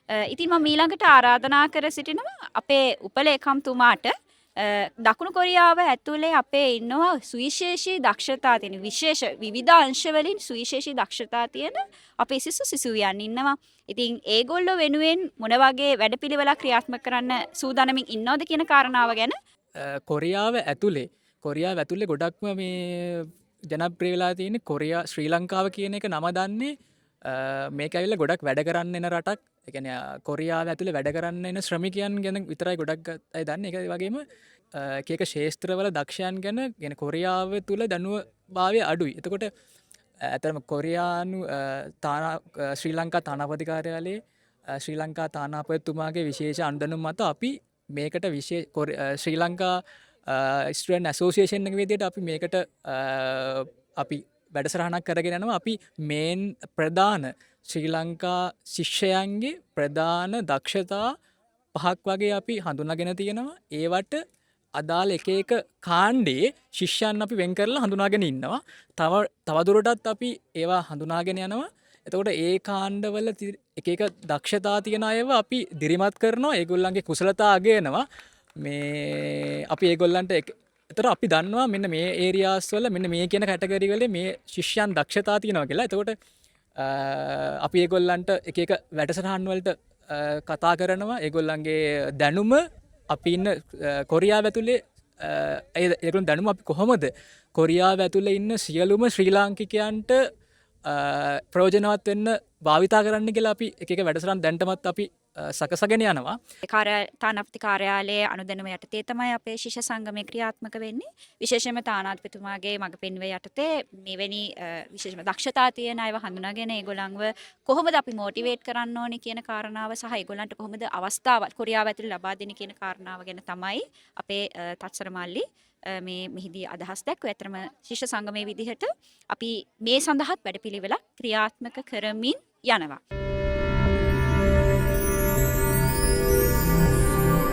ඉතින් මම ඊළඟට ආරාධනා කර සිටිනවා අපේ උපලේකම්තුමාට. දකුණු කොරියාව ඇතුලේ අපේ ඉන්නවා සුවිශේෂී දක්ෂතා තියෙන, විශේෂ විවිධ අංශවලින් සුවිශේෂී දක්ෂතා තියෙන අපේ සිසු සිසුවියන් ඉන්නවා. ඉතින් ඒගොල්ලෝ වෙනුවෙන් මොන වගේ වැඩපිළිවෙලක් ක්‍රියාත්මක කරන්න සූදානමින් ඉන්නවද කියන කාරණාව ගැන. කොරියාව ඇතුලේ ගොඩක්ම මේ ජනප්‍රිය වෙලා තියෙන්නේ කොරියා, ශ්‍රී ලංකාව කියන එක නම දන්නේ මේක ඇවිල්ලා ගොඩක් වැඩ කරන්න එන රටක්. ඒ කියන්නේ කොරියාව ඇතුලේ වැඩ කරන්න එන ශ්‍රමිකයන් ගැන විතරයි ගොඩක් අය දන්නේ. ඒක වගේම එක එක ක්ෂේත්‍රවල දක්ෂයන් ගැන ගැන කොරියාව තුල දැනුව භාවය අඩුයි. එතකොට ඇත්තටම කොරියානු තානා ශ්‍රී ලංකා තානාපති කාර්යාලයේ ශ්‍රී ලංකා තානාපතිතුමාගේ විශේෂ අනුදැනුම් මත අපි මේකට විශේෂ ශ්‍රී ලංකා ස්ටුඩන්ට් ඇසෝසියේෂන් එක විදිහට අපි මේකට අපි වැඩසටහනක් කරගෙන යනවා. අපි මේන් ප්‍රධාන ශ්‍රී ලංකා ශිෂ්‍යයන්ගේ ප්‍රධාන දක්ෂතා පහක් වගේ අපි හඳුනාගෙන තියෙනවා. ඒවට අදාළ එක එක කාණ්ඩයේ ශිෂ්‍යයන් අපි වෙන් කරලා හඳුනාගෙන ඉන්නවා. තව තවදුරටත් අපි ඒවා හඳුනාගෙන යනවා. එතකොට ඒ කාණ්ඩවල එක එක දක්ෂතා තියෙන අයව අපි දිරිමත් කරනවා. ඒගොල්ලන්ගේ කුසලතා අගයනවා. මේ අපි ඒගොල්ලන්ට එතකොට අපි දන්නවා මෙන්න මේ ඒරියාස් වල, මෙන්න මේ කියන කැටගරි වල මේ ශිෂ්‍යයන් දක්ෂතා තියෙනවා කියලා. එතකොට අපි ඒගොල්ලන්ට එක එක වැඩසටහන් වලට කතා කරනවා. ඒගොල්ලන්ගේ දැනුම අපි ඉන්න කොරියාව ඇතුලේ ඒගොල්ලන් දැනුම අපි කොහොමද කොරියාව ඇතුලේ ඉන්න සියලුම ශ්‍රී ලාංකිකයන්ට ප්‍රයෝජනවත් වෙන්න භාවිතා කරන්න කියලා අපි එක එක වැඩසටහන් දැන්ටමත් අපි සකසගෙන යනවා. තානාපති කාර්යාලයේ අනුදැනුම යටතේ තමයි අපේ ශිෂ්‍ය සංගමය ක්‍රියාත්මක වෙන්නේ. විශේෂයෙන්ම තානාපතිතුමාගේ මඟ පෙන්වීම යටතේ මෙවැනි විශේෂම දක්ෂතා තියෙන අයව හඳුනාගෙන ඒගොල්ලන්ව කොහොමද අපි මොටිවේට් කරන්න ඕනේ කියන කාරණාව සහ ඒගොල්ලන්ට කොහොමද අවස්ථාවක් කොරියාව ඇතුලේ ලබා දෙන්නේ කියන කාරණාව ගැන තමයි අපේ තත්සර මල්ලි මේ මෙහිදී අදහස් දැක්වුවේ. ඇත්තටම ශිෂ්‍ය සංගමයේ විදිහට අපි මේ සඳහාත් වැඩපිළිවෙලක් ක්‍රියාත්මක කරමින් යනවා.